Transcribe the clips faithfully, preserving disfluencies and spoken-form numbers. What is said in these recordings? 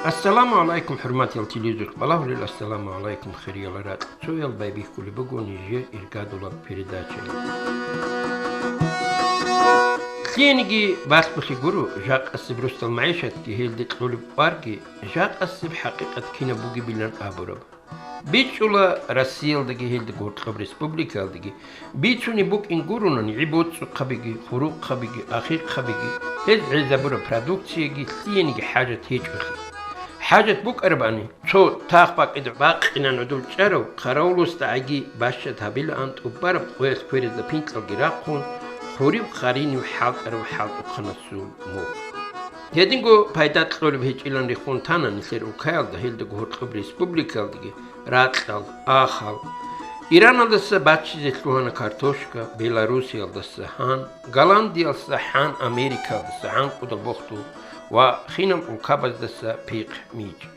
Ассаламу гӀалайкум, хӀурматиял телевизоралъ балагьулел, ассаламу гӀалайкум, хириял ракьцоял, байбихьулеб буго нижер иргадулаб передача. Лъиениги балъголъи гуро, жакъасеб росдал магӀишатги, гьелде кьолеб кӀварги, жакъасеб хӀакъикъат кинаб бугебилан абураб. БичӀчӀула Россиялдаги гьелда гьоркьоб республикаялдаги бицунеб букӀин гуронани гӀи-боцӀухъабиги, хурухъабиги, ахихъабиги, гьез гӀезабураб продукцияги лъиениги хӀажат гьечӀолъи. ХӀажат букӀарабани, цо тах бакӀида бакъинан гӀодов чӀарав хъаравуласда гӀаги бащад гьабилаан тӀубараб къоялъ кверазда пинкьалги рахъун, хурив-хъаринив хӀалтӀарав хӀалтӀухъанасул мухь. Гьединго пайда кьолеб гьечӀилан рехун тана нилъер улкаялда, гьелдаго гьоркьоб республикаялдаги, ракьал, ахал. Ираналдаса баччизе лъугьана картошка, Белоруссиялдаса гьан, Голландиялдаса гьан, Америкаялдаса гӀанкӀудал бохдул ва хинал улкабаздаса пихъ-мичӀ.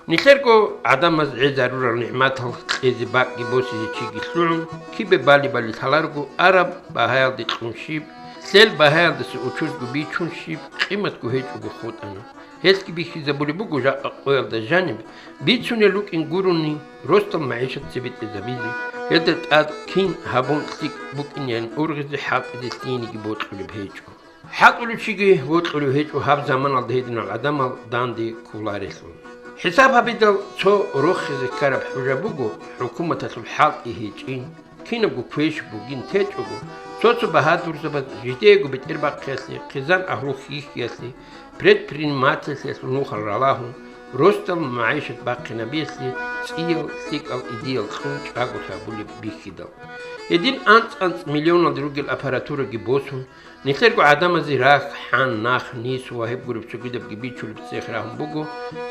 Нилъерго гӀадамаз гӀезарурал нигӀматал кьезе бакӀги босизе чиги лъугӀун, кибе бали-бали лъаларго, араб багьаялде кьун щиб, лъел багьаялдаса учузго бичун щиб, къиматго гьечӀого хутӀана. Гьелъги бихьизабулеб буго жакъа къоялда жаниб, бицунел рукӀин гурони, росдал магӀишат цебетӀезабизе, гьелда тӀад кин гьабун лъикӀ букӀинеян ургъизе хӀалтӀизе лъиениги бокьулеб гьечӀо. ХӀалтӀулев чиги вокьулев гьечӀо гьаб заманалда гьединал гӀадамал данде кколарелъул. ХӀисаб гьабидал, цо рохизе ккараб хӀужа буго хӀукуматалъул хӀалтӀи гьечӀин, кинабго квеш бугин течӀого, цо-цо багьадурзабаз жидеего бетӀербахъиялъе, хъизан агьлу хьихьиялъе, предпринимательлъиялъул нухал ралагьун, росдал магӀишат бахъинабиялъе цӀиял лъикӀал идеял кьун чӀаголъи гьабулеб бихьидал. Гьедин анцӀ-анцӀ миллионалде ругел аппаратураги босун, нилъерго гӀадамазе рахь, хӀан, нах, нис ва гьеб гуреб цогидабги бичулеб цех рагьун буго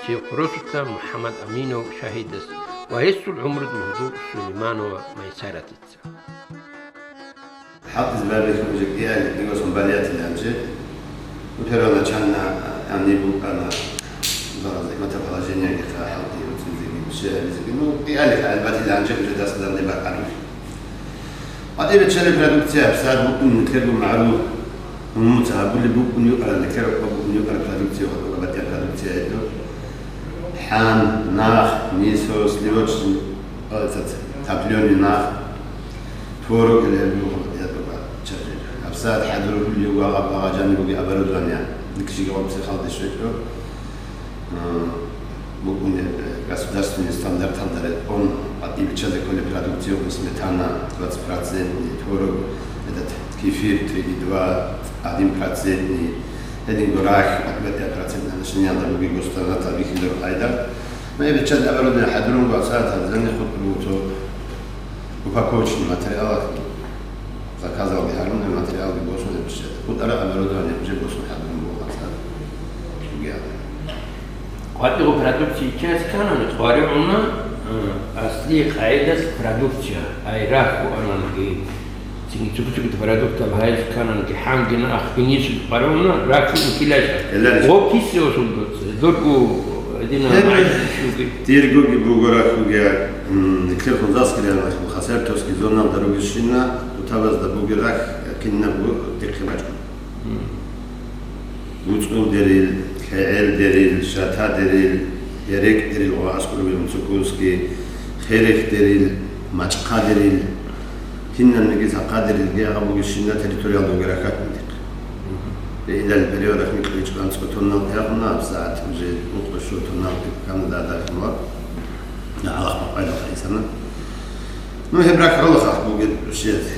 Сихросулъа МухӀаммад Аминов шагьидас ва гьесул гӀумрудул гьудул Сулейманова Майсаратица. ХӀалтӀизе байбихьун жо кӀиялъе кӀиго сон балиятилан же. Ну, первоначально, а, они буквально, да, зегьмата положениеги хӀалтӀи уцӀизеги, щегьализеги. Ну, кӀиялъе хӀалтӀи батилан же, уже дас данде бакӀалуш. ГьатӀи, биччалеб продукция гьабсагӀат букӀун нилъерго магӀру умумуца гьабулеб букӀун юкъарал, нилъер рокъоб букӀун юкъарал продукция, гьатӀуга батӀияб продукция гьечӀо. ХӀан, нах, нисо, сливочный, о, этот, топлёный нах, творог или гьеб буго батӀияб чаржи. ГьабсагӀат хӀадурулев вуго гьаб багъа жаниб бугеб оборудование, нилъ жиги гъоркье халде щвечӀо. Э, букӀунеб, э, государственный стандарталда рекъон, гьатӀи биччазе кколеб продукция, сметана двадцать процентный, творог, этот, кефир три и два, один процентный, гьединго рахь, гьатӀи батӀияб процентный отношениялда бугеб государственный бихьидал къайда. Ну, гьеб биччазе оборудование хӀадурун, гьабсагӀат гьабзани хутӀун буго цо упаковочный материалалъ. Заказалги гьарун, материалги босун гьеб щай. ХутӀараб оборудование уже босун хӀадурун буго гьабсагӀат. КьватӀиго продукция часть кканани, къваригӀуна, э, аслияб къагӀидалъ продукция, ай рахь бугонаниги, цинги цугу-цугу продуктал гьайз ккананиги, хӀанги нахги нисги къваригӀуна, рахь бугин килайха. Гьеларищ. Гъоб кисиосун дурго, гьединал гьеб магӀишат щуги. Диргоги буго рахьуги, м, нилъер хунзаскириялъул хасартосги зоналда ругищина, утабазда бугеб рахь, кинабго дихъе бачӀун. ГуцӀул дерил, лъегӀел дерил, шата дерил, гьерекь дерил ва аскӀор вилун цукуски, херех дерил, мачӀхъа дерил, кинабниги сахъа дерилги гьаб бугищина территориялда бугеб рахьатни дихъ. Бегьидал периодалъ микьичӀ анцӀго тоннал тяхуна, гьабсагӀат уже ункъо-щуго тоннал ккана дадахъуна. ГӀалахъ бакъвайдал хайсана. Ну, гьеб рахь гӀолохъахъ бугеб щвезе.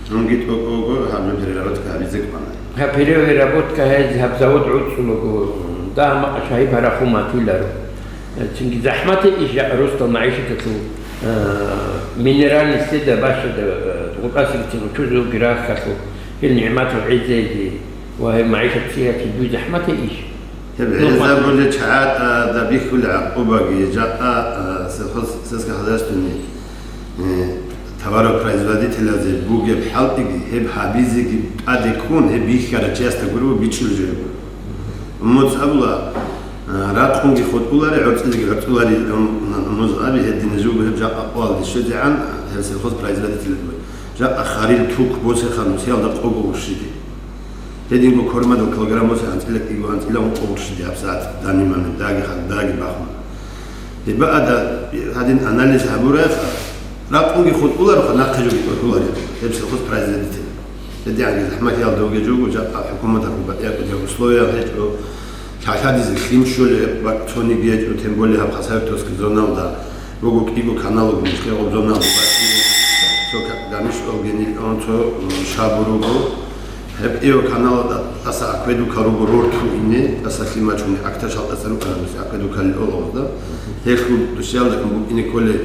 Цинги тӀокӀого гьаб переработка гьабизе кӀвана. Гьаб переработка гьез гьаб завод гӀуцӀулаго, дагьа-макъ шагьи-пара хъуматиларо. Цинги захӀматей иш росдал магӀишаталъул, э, минеральный следа бащада, э, гъутӀасигицин учузулги рахьалъул, гьел нигӀматал гӀезеги ва гьеб магӀишат цӀиялъе дуй захӀматей иш? Гьеб гӀезабулел чагӀазда бихьулеб гӀакъубаги, жакъа, а, сельхоз-, сельскохозяйственный, э, товаропроизводителязе бугеб хӀалтӀиги, гьеб гьабизеги тӀаде ккун, гьеб бихьарав чиясда гуро бичӀчӀулеб жо буго. Умумуца абула, а, ракъунги хутӀулари, гӀорцӀизеги гӀорцӀулари, ум, умумуца аби, гьедин жо буго гьеб жакъа къоялде щвезегӀан, гьеб сельхозпроизводитель буго. Жакъа харил тук босеха нусиялда къого ушиги. Гьединго кормадал килограммалъе анцӀила кӀиго, анцӀила ункъо гъурщиде гьабсагӀат данимана, даги хал, даги бахуна. Гьеб бакӀалда гьадин анализ гьабурайха, ракъунги хутӀулароха, нахъе жоги тӀохьуларел гьеб сельхозпроизводитель. ГьедигӀанги захӀматиялда вугев жо вуго, жакъа хӀукуматалъул батӀияб кӀудияб условия гьечӀо, лъалъадизе лъим щолеб бакӀ цониги гьечӀо, тем более гьаб Хасавюртовский зоналда буго кӀиго канал буго, нилъер гъоб зоналда бакӀ цо ка-, Гамишев генил, он цо, м, Шабур руго. Гьеб кӀиго каналда тӀаса акведукал руго рорту ине, тӀаса лъим бачуни, Акташалда тӀаса рукӀана дус акведукалил олагъузда. Гьелъул дусиялда букӀине кколей,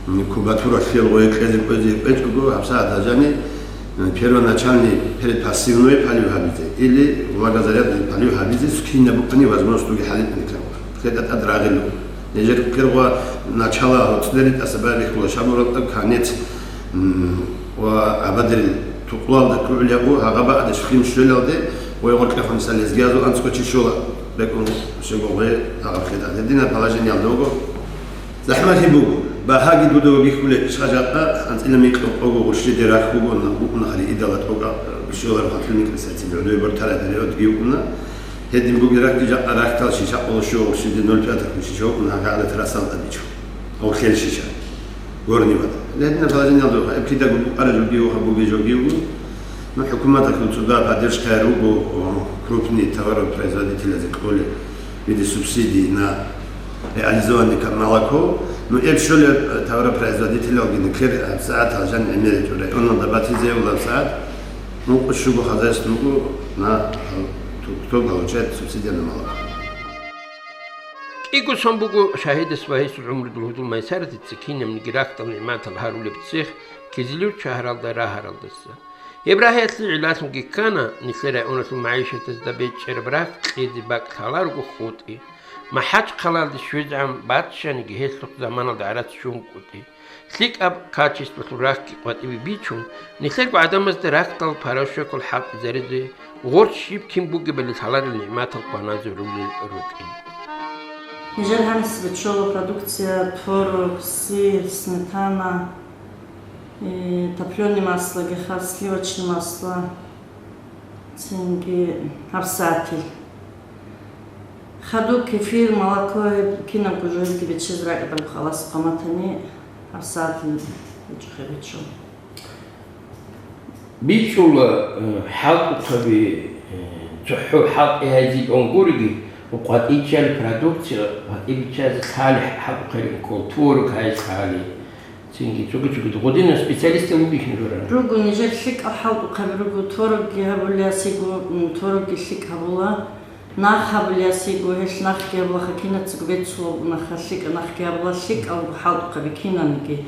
м, кубатура лъел гъое кьезе кӀвезе кӀвечӀого, гьабсагӀат гьажани, м, первоначальный предпосевной полив гьабизе или влагозарядный полив гьабизе кинаб букӀани возможность бугеб хӀалихъ никлъагъура. ЛъетӀа тӀад рагъилу. Нижер первоначала гьоцӀдери тӀаса байбихьула Шабуралда конец, м, ва абадерил тукълалда кугӀлиябу гьагъаба адеш лъим щвелалде, гъой гъоркьахъун са лезгиязул анцӀго чи щола, бекӀун щего гъой гьагъаб лъетӀа. Гьедина положениялда вуго. ЗахӀмалъи буго. Багьаги дуда ва бихьулеб ишха жакъа, анцӀила микьго къого гъурщиде рахь буго, на-, букӀуна гьали идала тӀокӀа, щолар хатӀил микьисацин гӀодобе бортарай периодги букӀуна. Гьедин бугеб рахьги жакъа рахьдал шиша къоло щуго гъурщиде ноль пять рахьун шиша букӀуна гьагъа трассалда бичун. Гьав хел шиша. Горни вада. Гьедина положениялда вуха, эб кидаго букӀара жуги вуха, буги жуги вуго. Ну, хӀукуматалъул цӀуда поддержка руго, о, крупный товаропроизводителязе кьолеб. В виде субсидии на реализованный ка-, молоко. Ну, эб щолеб, э, товаропроизводителалги никлер, э, сагӀат гьалжан гӀемеричӀо районалда батизе вула сагӀат. Ну, къущуго хозяйство руго на, э, ту-, кто получает субсидия на молоко. КӀиго сон буго шагьидас Вагьисул гӀумрудул гьудул Майсаратица кинабниги рахьдал нигӀматал гьарулеб цех Кизилюрт шагьаралда рагьаралдаса. Гьеб рагьиялъе гӀиллалъунги ккана, нилъер районалъул магӀишатазда бечӀчӀараб рахь кьезе бакӀ лъаларого хутӀи. МахӀачхъалалде щвезегӀан баччаниги, гьелъухъ заманалда гӀарац щун кӀутӀи. ЛъикӀаб качествалъул рахьги къватӀибе бичун, нилъерго гӀадамазда рахьдал порошокал хӀалтӀизаризе, гъоркь щиб кин бугебали лъаларел нигӀматал кваназе рулел рукӀин. Нижер гьаниса бечӀола продукция: творог, сыр, сметана, э, топлёный маслаги хас, сливочный масла, цинги гьабсагӀатил. Хадуб, кефир, молоко, гьеб кинабго жо гьебги бечезе ракӀадаб халас къаматани гьабсагӀатил гьечӀохъе бечо. БичӀчӀула, э, хӀалтӀухъаби, э, цохӀо хӀалтӀи гьайзи онгуриги, къватӀиччали продукция, къватӀи биччазе лъали хӀалтӀухъаби ккол, творог гьайз лъали. Цинги цоги-цоги гъудинаб специалистал вугищ нужер? Руго, нижер лъикӀал хӀалтӀухъаби руго, творогги гьабулеасиго, м, творогги лъикӀ гьабула, нах гьабулеасиго, гьелъ нахги гьабулаха, кинацаго беццулаб унаха, лъикӀа нахги гьабула, лъикӀалго хӀалтӀухъаби кинабниги.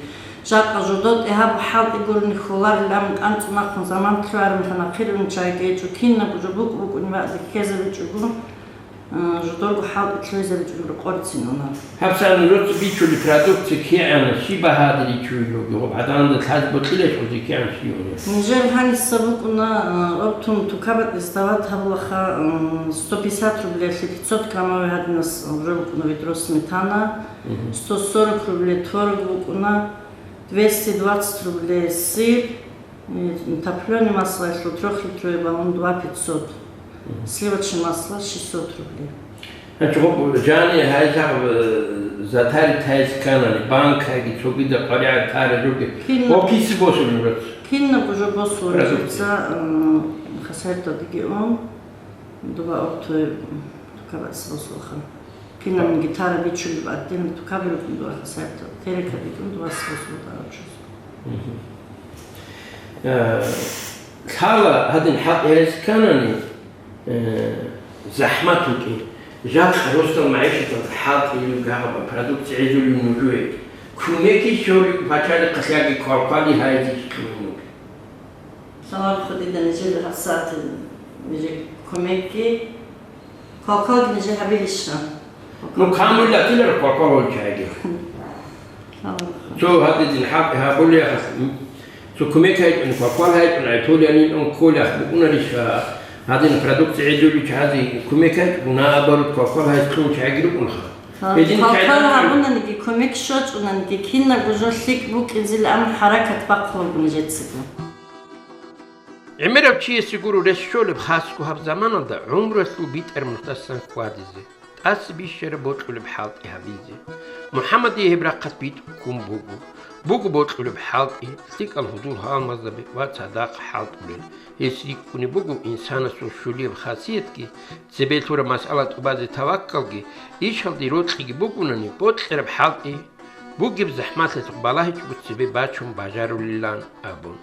Жакъа жодор тӀегьаб хӀалтӀи гурони хьуларилан, кӀанцӀун нахъун заман лъугӀараб мехалъ нахъе ругин чайги гьечӀо, кинабго жо букӀ-букӀунеб бакӀалде ккезабичӀого, Э, жодорго хӀалтӀи лъугӀизабичӀого рокъор цинуна. ГьабсагӀат нужеца бичулеб продукция кигӀан, щиб багьаде ричулел ругел, гьаб гӀадамазда лъазе бокьилищ гьезие кигӀан щиб гьунеб? Нижер гьаниса букӀуна, э, оптом тукабазда сдавать гьабулаха, м, сто пятьдесят рублялъе пятьсот граммовый гьадинас уже букӀуна ведро сметана, Мгм. сто сорок рублей творог букӀуна, двести двадцать рублей сыр, Э, топлёный масло, если трёхлитровый баллон, два пятьсот. Мгм. Сливочное масло, шестьсот рублей. Значит, вот, жани, гьайза, э, затари тайс канали, банкаги, цогида къваригӀат тара жоги. Кин- О, киси босулин рот. Кинаб уже босулин Продукция. Ротца, э, хасартал диги он, дуба оптовый тукабац босулха. Кинабниги тара бичулеб отдельно тукаби рукӀун дугӀа хасартал, терекаб бикӀун дугӀа сосулда араб чӀоз. Мгм. Э, лъала гьадин хӀалтӀи гьарес кканани, э, захӀмат вукӀин. Жакъа росдал магӀишаталда хӀалтӀи илин гагъаба продукция гӀезулин нужее. Кумеки щолин пачалихъалъаги квалквали гьайзе кьун вукӀин. Салам хадида нижер гьабсагӀат нижер кумекги. Квалквалги нижер гьабилищха? Ну, камулла тилер квалквал гьолчайги. Аллагь. Цо гьадидин хӀакъ гьабулеяхъас, цо кумек гьайчӀун, квалквал гьайчӀун, гӀайтулянин он кколях букӀунарищха, гьадин продукция гӀедуличи гьази кумек гьайчӀун, наоборот, квалквал гьайс кьун чагӀи рукӀунха. Гьедин квалквал чагӀи гьабунаниги, кумек щочӀунаниги, кинабго жо лъикӀ букӀинзил, амма хӀаракат бахъулгун жецаго. ГӀемерав чиясе гуро рес щолеб хасго гьаб заманалда гӀумруялъул битӀараб нухдасан хьвадизе, тӀаса бищараб бокьулеб хӀалтӀи гьабизе. МухӀаммадие гьеб рахъалъ битӀ ккун буго. Буго бокьулеб хӀалтӀи, лъикӀал гьудул-гьалмагъзаби ва цадахъ хӀалтӀулел. Гьес рикӀкӀунеб буго инсанасул щулияб хасиятги, цебе лъураб масъала тӀубазе таваккалги, ишалде рокьиги бугунани, бокьараб хӀалтӀи, бугеб захӀмалъалъухъ балагьичӀого цебе бачун бажарулилан абун.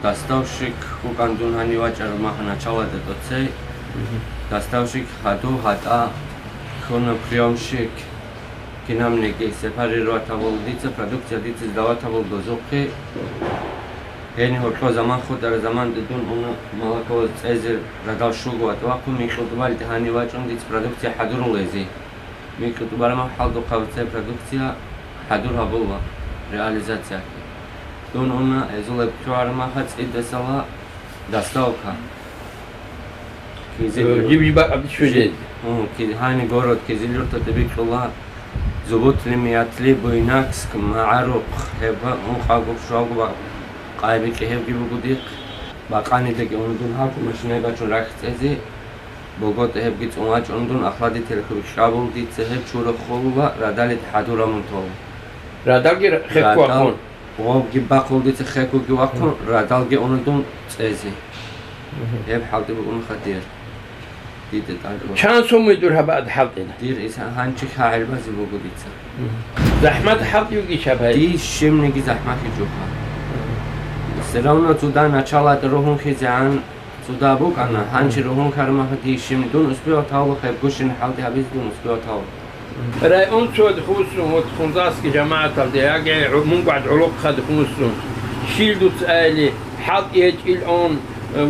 Доставщик вукӀан дун гьанив вачӀараб махӀ начала тӀоцей. Доставщик гьадув гьатӀа ккуна приёмщик. Кинабниги сепарировать гьабула дица, продукция дица сдавать гьабула дозухъе. Гьениб гьоркьо заман хутӀараб заманде дун уна молоковоз цӀезе, радал щуго ватӀа вахъун, микьутӀубалде гьанив вачӀун дица продукция хӀадурула гьезие. МикьутӀубараб махӀ хӀалдухъаб цебе продукция хӀадур гьабула реализациялъе. Дун уна гьезул гьеб лъугӀараб махӀа цӀидасала доставка. Кизил-, Э, жиб-жиб абдичӀо жи-, жез. Гьу, ки-, гьани город Кизилюрталде бикьула, Зубутли, Миятли, Буйнакск, МагӀарухъ, гьеб ункъабго, щуабго къайбикьи гьебги буго дихъ. Бакъанидаги уна дун гьаб машинай бачун рахь цӀезе. Богота гьебги цӀун вачӀун дун, охладитель хӀуркьабул дица гьеб чура холула, радалид хӀадурамун тола. Радалги р-, хехго Радал, вахъун? Гъобги бахъул дица хехгоги вахъун, Мгм. радалги уна дун цӀезе. Мгм. Гьеб хӀалтӀи букӀун хадир. Диде тӀад. Чан сомуй дур гьаб ад хӀалтӀина? Дир иса гьанчи хагӀил базе буго дица. Мгм. ЗахӀмат хӀалтӀи вугищ гьаб гьай? Дий щибниги захӀмалъи жуха. Мгм. Все равно цуда началат ругьунхъизегӀан Цуда букӀана, гьанже ругьун кармахъги щиб дун успевать гьавула, хӀебгощин хӀалтӀи гьабизе дун успевать гьавула. Районцоялда хӀусун, вот Хунзахъги жамагӀаталде, яги гӀу-, мунго гӀад гӀолохъад хӀусун, щил дуца айли, хӀалтӀи гьечӀил он,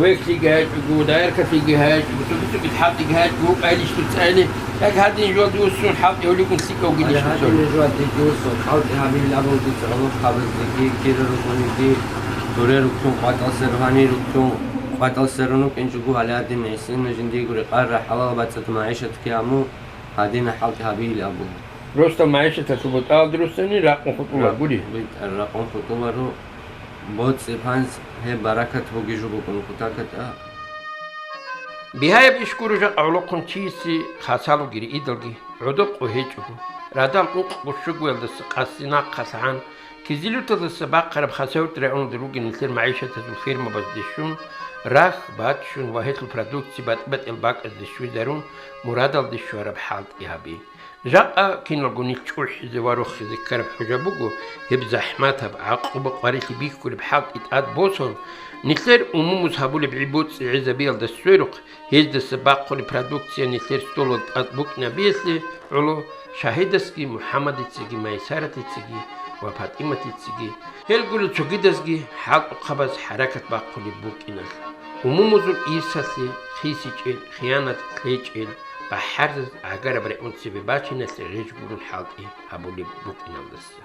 вехьлъиги гьечӀого, даяркалъиги гьечӀого, цоги-цогид хӀалтӀиги гьечӀого, вукӀайлищ дуца айли, яги гьадин жугьалде вуссун, хӀалтӀи гьолигун лъикӀавги Ай, лъищ гьадин дуца. Жугьалде вуссун, хӀалтӀи гьабил абулги цӀалухъ гьабизеги, кира рукӀуниги, туре рукӀун, къватӀал сер гьани рукӀун, къватӀал серун вукӀинчӀого гьале гьадин гӀисина жиндиего рекъарра хӀалал бацӀцӀад магӀишатги гьаму, гьадина хӀалтӀи гьабиил абула. Росдал магӀишаталъул бутӀалалда руссани ракъун хутӀулар гури? Ракъ-, битӀар ракъун хутӀуларо, боцӀи-панс гьеб баракат буги жо букӀун кутакатӀа. Бигьаяб иш гуро жакъа гӀолохъун чиясе хасалугири идалги, гӀодор къо гьечӀого, радал ункъго щугоялдаса къаси нахъалъ гӀан, Кизилюрталдаса бахъараб Хасавюрт районалда ругел нилъер магӀишатазул фермабазде щун, рахь баччун ва гьелъул продукция батӀи-батӀиял бакӀазде щвезарун, мурадалде щвараб хӀалтӀи гьаби. Жакъа киналго нилъ чӀухӀизе ва рохизе ккараб хӀужа буго, гьеб захӀматаб, гӀакъуба-къварилъи бихьулеб хӀалтӀи тӀад босун, нилъер умумуз гьабулеб гӀи-боцӀи гӀезабиялда сверухъ, гьездаса бахъулеб продукция нилъер столалда тӀад букӀинабиялъе гӀоло Шагьидасги, МухӀаммадицаги, Майсаратицаги ва ПатӀиматицаги, гьел гурел цогидазги хӀалтӀухъабаз хӀаракат бахъулеб букӀиналъ, умумузул ирсалъе хисичӀел, хиянат лъечӀел, бахӀарзаз гӀагараб регӀун цебе бачиналъе гъеж гурун хӀалтӀи гьабулеб букӀиналдаса.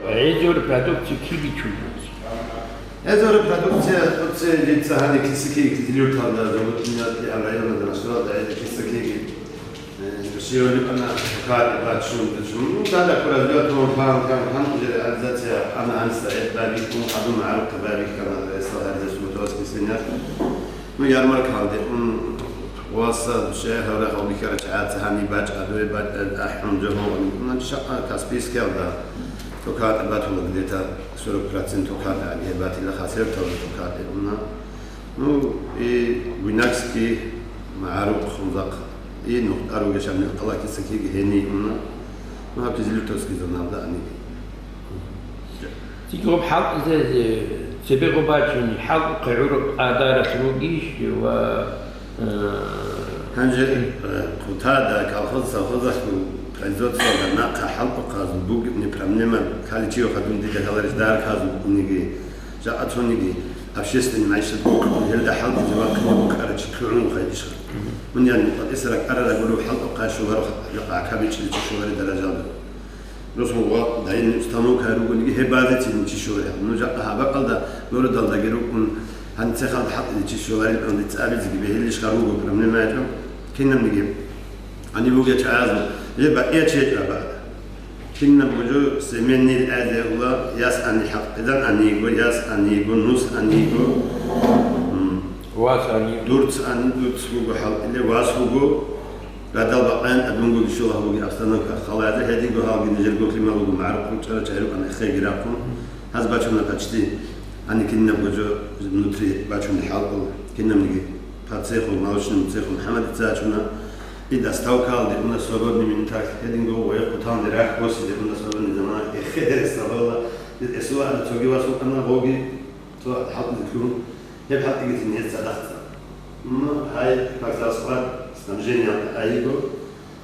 ГӀезегӀур продукция кибичун? ГӀезегӀур продукция оце дица гьаниб киса-киги Кизилюрталда, Золотониятли районалда, Машгьуралда гӀезегӀур киса-киги, э, щивали ана каде бачун, ну, дада куразиятун, пан, пан, пан, уже реализация ана анса эт бабикун, хадум арка бабикана, эсла гьариза сумутовас кисенят. Ну, ярмарка гьалде ун, васа, шегьавра гьавлихьара чагӀаца гьаниб бачӀа, дуе бачӀа, ахӀун жо гьавани. Ун шакъа Каспийскиялда токата батула где-то сорок процент токата, гьеб батила Хасавюрталда токата уна. Ну, и Буйнакский, МагӀарухъ, Хунзахъ, и нухтӀар ругел шамил къалакиса киги гьени уна. Ну, гьаб Кизилюртовский зоналда аниги. Цигаб хӀалтӀизе цебе гъоб бачуни, хӀалтӀухъе гӀураб адаралъ ругищ ва, э, Гьанже, э, хъутада, колхоз, совхозалъул производствода нахъа хӀалтӀухъазул бугебни проблема, каличио хадун дида гьаларищ дарказул униги, жакъа цониги общественный магӀишат букӀун, гьелда хӀалтӀизе вахъине букӀарачи лъугӀун хайдишха. Мун яни, эсарак арара гуру хӀалтӀухъа шугьарухъа, жакъа акабичиличи шугьари даражалда. Росун ва дайин установка ругониги гьеб базецин чи щоларел. Ну, жакъа гьаб бакӀалда гуродалдаги рукӀун, гьанцехалда хӀалтӀизе чи щоларел, гьанде цӀабизеги бегьилищха руго, проблема гьечӀо. Кинабниги гьаниб бугел чагӀазул, гьеб бакӀия чи гьечӀо абаъда. Кинаб буго семейный азиула, яс ани хӀакъидан аниго, яс аниго, нус аниго, м, Вас ани. Дурц ани, дурц буго хӀалкӀиле, вас буго, радал бакъаян абунгоги щула гьабуги обстановка халаялда, гьединго гьалги нижер гохлимал буго, магӀарухъ ручӀара чагӀирукъан эхеги рахъун. Гьаз бачуна почти ани кинаб буго внутри бачуна хӀалкӀул, кинабниги по цеху, молочному цеху МухӀаммадица ачуна. И доставкаялде уна свободный минуталъ, гьединго гъое хъуталде рахь босизе уна свободный замана, эхе дерес сабала, эсула ана цоги вас вукӀана гъоги, цо хӀалтӀизе ккун, гьеб хӀалтӀигицин гьез цадахъ цӀа. Ну, гьай, вокзал склад, снабжение айго,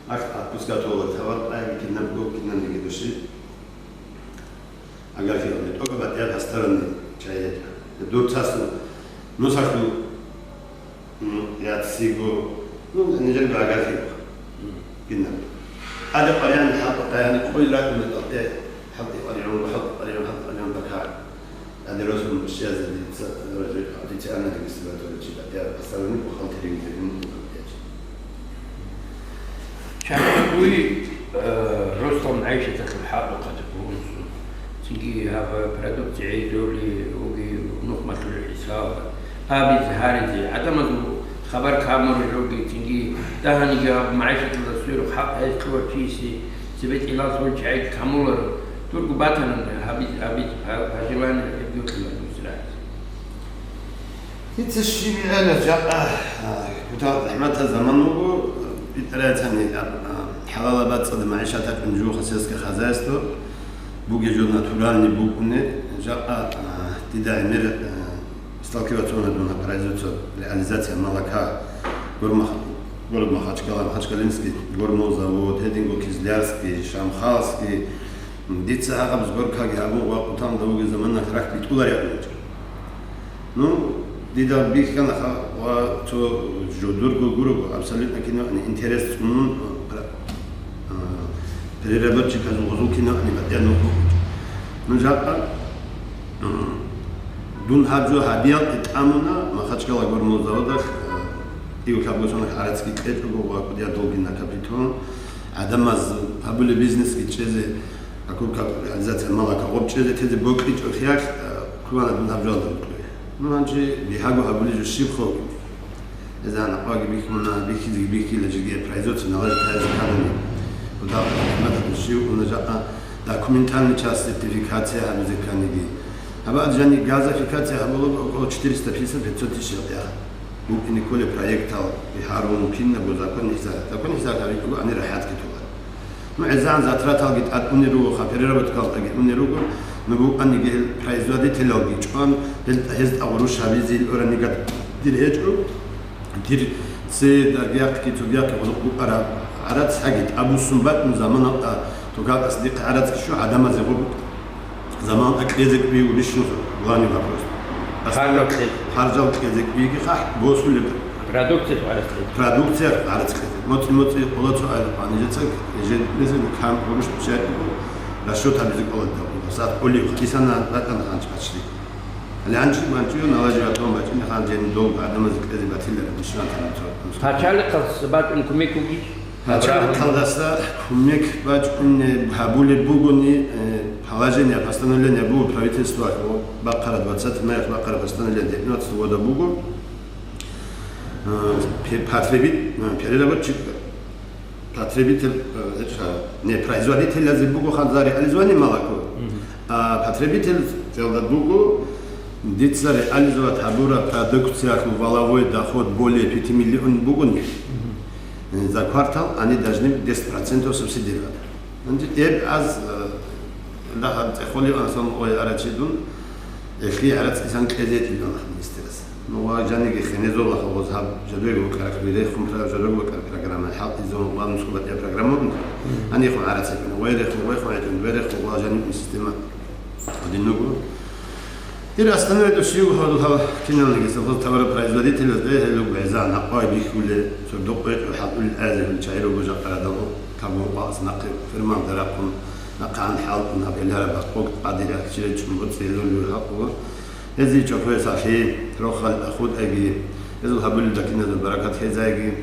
ах отпуска тола товар айги кинабго, кинабниги души. Агар хиялне, только батя посторонний чай. Дур цаслу, ну, сахлу, ну, я циго, ну, нижер багар хиялха. Кинаб. Ада къарян, хӀалтӀа къарян, къой ракӀуна тӀалтӀе, хӀалтӀи къарян, хӀалтӀи къарян, хӀалтӀи къарян бакар. Ада росун щеза дица, рожи, официально регистрировать чи батя, посторонний бухгалтерия гизерин бухгалтерия. Чархуй, э, росдал магӀишаталъул хӀакъ бахъалъе бугун сун. Цинги гьаб продукция гӀезули уги нухмалъул хӀисаб. Абизе, гьаризе, гӀадамазул хабар камурел руги, цинги дагьаниги гьаб магӀишаталда сверухъ хӀакъ гьез кьурав чиясе цебе кӀилалъул чагӀи камуларо. Дурго батанан гьабиз, абиз, гьа-, гьажилан гьеб гьоркьилан мусрагьизе. Дица щиб гӀела жакъа, а, кутал захӀматаб заман буго, итӀараяцани, а, а, хӀалалаб бацӀцӀадаб магӀишат гьабун жугьа сельское хозяйство, бугеб жо натуральный букӀуне, жакъа, а, дида гӀемер, а, сталкиваться уна дун гьаб производство, реализация молока, гурмах-, гураб Махачкала, Махачкалинский гормозавод, гьединго Кизлярский, Шамхалский, дица гьагъаб сборкаги гьабун ва хъуталда вугеб замана рахь битӀуларигӀан вачӀа. Ну, дида бихьана ха-, ва цо жодорго гурого, абсолютно кинавани интерес цӀунун, а, а, переработчиказул гъозул кинавани батӀа нухъ. Ну, жакъа, м, дун гьаб жо гьабиялъе тӀамуна, Махачкала гормозаводалъ, а, ив кабгосунах гӀарацги кьечӀого ва кӀудияб долги накапитун, гӀадамаз гьабулеб бизнесги чӀезе, Акурка реализация молока гъоб чӀезе тезе бокьичӀо хиялъ, а, кколана дун гьаб жоялда букӀуе. Ну, гьанже бигьаго гьабулеб жо щиб хъугьги. Гьезда накъваги бихьуна, бихьизеги бихьила жеги производство налажи тайзе кканани. Куда хӀикматалъ щив уна жакъа документальный часть сертификация гьабизе кканиги. Гьаб ад жани газификация гьабулаго около четыреста пятьдесят пятьсот тысяч гьаб яха. БукӀине кколеб проектал, бигьарун, кинабго закон хӀисаб. Закон хӀисаб гьабикьуго ани рахӀатги тола. Ну, гӀезегӀан затраталги тӀад унел руго, ха, переработкалдеги унел руго, ну, букӀаниги гьел производителалги чӀван, гьел, гьез тӀагъурущ гьабизе ил орани гад дир гьечӀо, дир цедаргияхъги цогияхъги гъулухъ букӀараб гӀарац гьаги тӀабуссун батӀун заманалда, токатас дихъ гӀарацги щу гӀадамазе гъоб. Заман кьезе кӀвиги рищун главный вопрос. Харжал кьезе. Харжал кьезе кӀвиги хъахӀ босулеб. Продукция гӀарацлъи. Продукция гӀарацлъи. МоцӀи-моцӀи къоло цо айлъ къванижеца ежедневно кам гъурущ печать расчет гьабизе кӀолеб. Сат олив хисана батана ханч бачли. Лянчи ванчи налажи ватон бачини хан жени долго адамазе кьезе батилара дишман тана цо. Пачалихъас бачӀун кумек бугищ? Пачалихъалдаса кумек бачӀунеб гьабулеб бугони, э, положение, постановление буго правительствоялъ бахъараб, двадцатого мая бахъараб постановление девятнадцатого года буго. Э, пе-, потребит-, э, переработчик, потребитель, э, это, не, производителязе буго ханзари реализование молоко. Мгм. А потребитель, дело буго, дица реализовать гьабураб продукциялъул валовой доход более пяти миллион бугони. Мгм. За квартал они должны десять процентов субсидировать. Гьанже эб аз, э, дагьаб цӀехолев ансан ой арачидун, эхли арацӀисан кьезетил анах министерас. Ну, ва жаниги хенезола хавоз гьаб жадуего кара кбире хумпра жадуего кара программа хал изон ва нусху батя программа. Ани хун арацӀи куна, вай реху, вай хун ятун, вай реху, ва жаниб система. Один нугу. Ир остановить ущиугьал гьал киналниги совхоз товаропроизводителяз дехӀел гӀеза, накъвай бихьуле, цо докъечӀо хӀалтӀулел гӀезегӀул чагӀи руго жакъа радал кабун къвалас нахъе ферман дарахъун, нахъан хӀалтӀун гьаб гӀелараб бакъбог къадирахъ чиречӀун боцӀи гьелулев хӀалтӀула. Гьезие чорхое сахлъи, рохал ахутӀайги, гьезул гьабулел дакиназул баракат хезайги.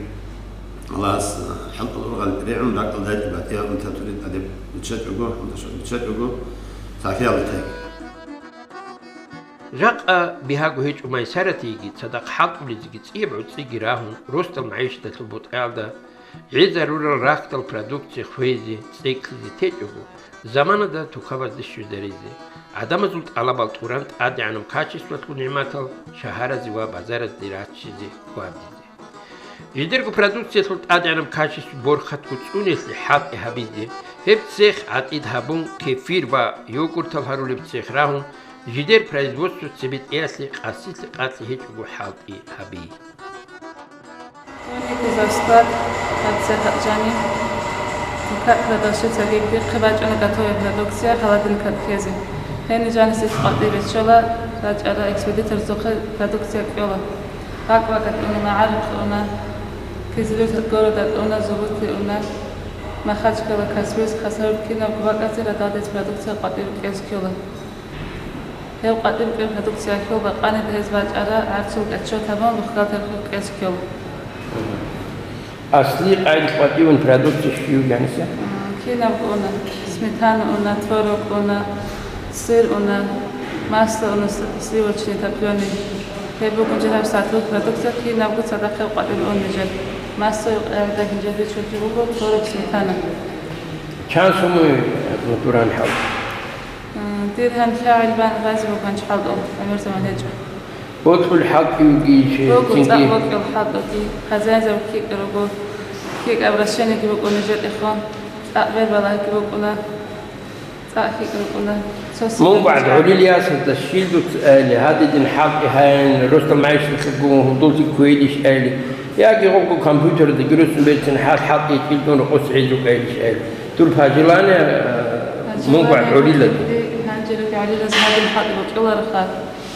Аллагьас хӀинкъул ургъел ригӀун ракӀалдайги батӀияб унтатури тӀадеб биччачӀого, унташал биччачӀого, сахиялда тайги. Жакъа бигьаго гьечӀо Майсаратиеги цадахъ хӀалтӀулезеги цӀияб гӀуцӀиги рагьун, росдал магӀишаталъул бутӀаялда гӀезарурал рахьдал продукция хвезе, цӀекӀлъизе течӀого, заманада тукабазде щвезаризе, гӀадамазул тӀалабал тӀуран тӀадегӀанаб качествалъул нигӀматал шагьаразе ва базаразде раччизе хьвадизе. Жидерго продукциялъул тӀадегӀанаб качество борхатго цӀуниялъе хӀалтӀи гьабизе, гьеб цех гӀатӀид гьабун, кефир ва йогуртал гьарулеб цех рагьун, жидер производство цебетӀеялъе къасилъи-къалъи гьечӀого хӀалтӀи гьаби. Гьаниб за склад, гьаб цехалъ жаниб, тукаб продавщицаги дихъе бачӀана готовая продукция холодильникалъ ккезе. Гьениб жанисе къватӀибе щола, рачӀарал экспедиторзухъе продукция кӀола. БакӀ-бакӀалда уна, магӀарухъе уна, Кизилюрт городалда уна, Зубуталде уна, Махачкала, Каспийск, Хасавюрт, кинабго бакӀалде радалдезе продукция къватӀибе кӀезе ккола. Гьеб къватӀибе кӀолеб продукция хьул бакъанида гьез бачӀараб гӀарцул отчёт гьабун, бухгалтералъухъ кӀезе ккола. Аслияб къайдалъ къватӀивун продукция щиб бугеб гьаниса? М, кинабго уна, сметана уна, творог уна, сыр уна, масло уна, с-, сливочный, топлёный. Гьеб буго жагьил сатулъ продукция, кинабго цадахъ гьеб къватӀибе ун нижер. Масло гьеб къайдалъ нижер бичулъ буго, творог, сметана. Чан сумуй натуран хӀал? М, диргьам лъагӀел бан гъази буган хӀалтӀул, гӀемер заман гьечӀо. Бокьул хӀалтӀи бугищ, Буго, цӀакъ цинги? Бокьул хӀалтӀуги, хозяинзаб ккикӀ руго, ккикӀ обращениеги букӀуна житӀехун, цӀакъ бербалагьги букӀуна, цӀакъ ккикӀ рукӀуна. Цо Мун сихӀ бакӀ гӀолил ясалда щил дуц айли, гьадидин хӀалтӀи гьайин, росдал магӀишаталъуб гьудуллъи кквейилищ айли, яги гъобго компьютерда гирусун берцин хӀал хӀалтӀи кӀилдун рокъос гӀел рукӀайилищ айли. Дур пожелание, э, мун бакӀ гӀолилаги. Гьанжераги гӀолилаз гьадин хӀалтӀи бокьулароха.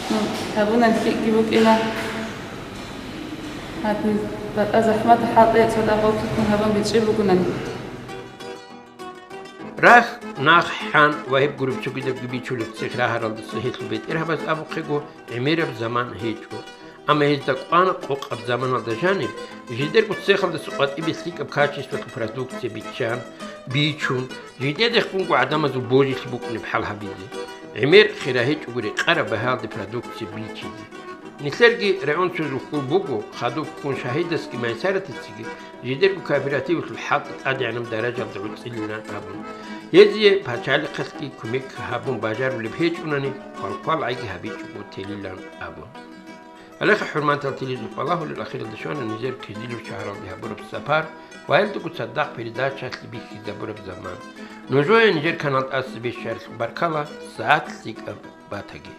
Ну, гьабунан ккикӀги букӀина. Гьадин батӀа захӀмат хӀалтӀи цо дагъов тутун гьабун бичӀчӀи бугунани. Рахь, нахъ, хӀан ва гьеб гуреб цогидабги бичулеб цех рагьаралдаса гьелъул бетӀергьабаз абухъего гӀемераб заман гьечӀо. Амма гьезда кӀвана къокъаб заманалда жаниб, жидерго цехалдаса къватӀибе лъикӀаб качествалъул продукция биччан, бичун, жидедехунго гӀадамазул божилъи букӀунеб хӀал гьабизе. ГӀемер хира гьечӀого рекъараб багьаялде продукция бичизе. Нилъерги регӀун цо жухӀул буго, хадуб ккун Шагьидасги Майсаратицаги жидерго кооперативалъул хӀалтӀи тӀадегӀанаб даражалда гӀуцӀилилан абун. Гьезие пачалихъалъги кумек гьабун бажарулеб гьечӀунани, хъвал-хъвал гӀайги гьабичӀого телилан абун. Гьалеха, хӀурматал телезухъбалагьулел, ахиралда щвана нижер Кизилюрт шагьаралде гьабураб сапар ва гьелдаго цадахъ передачалъе бихьизабураб заман. Нужее нижер канал тӀаса бищаралъухъ баркала, сагӀат лъикӀаб батаги.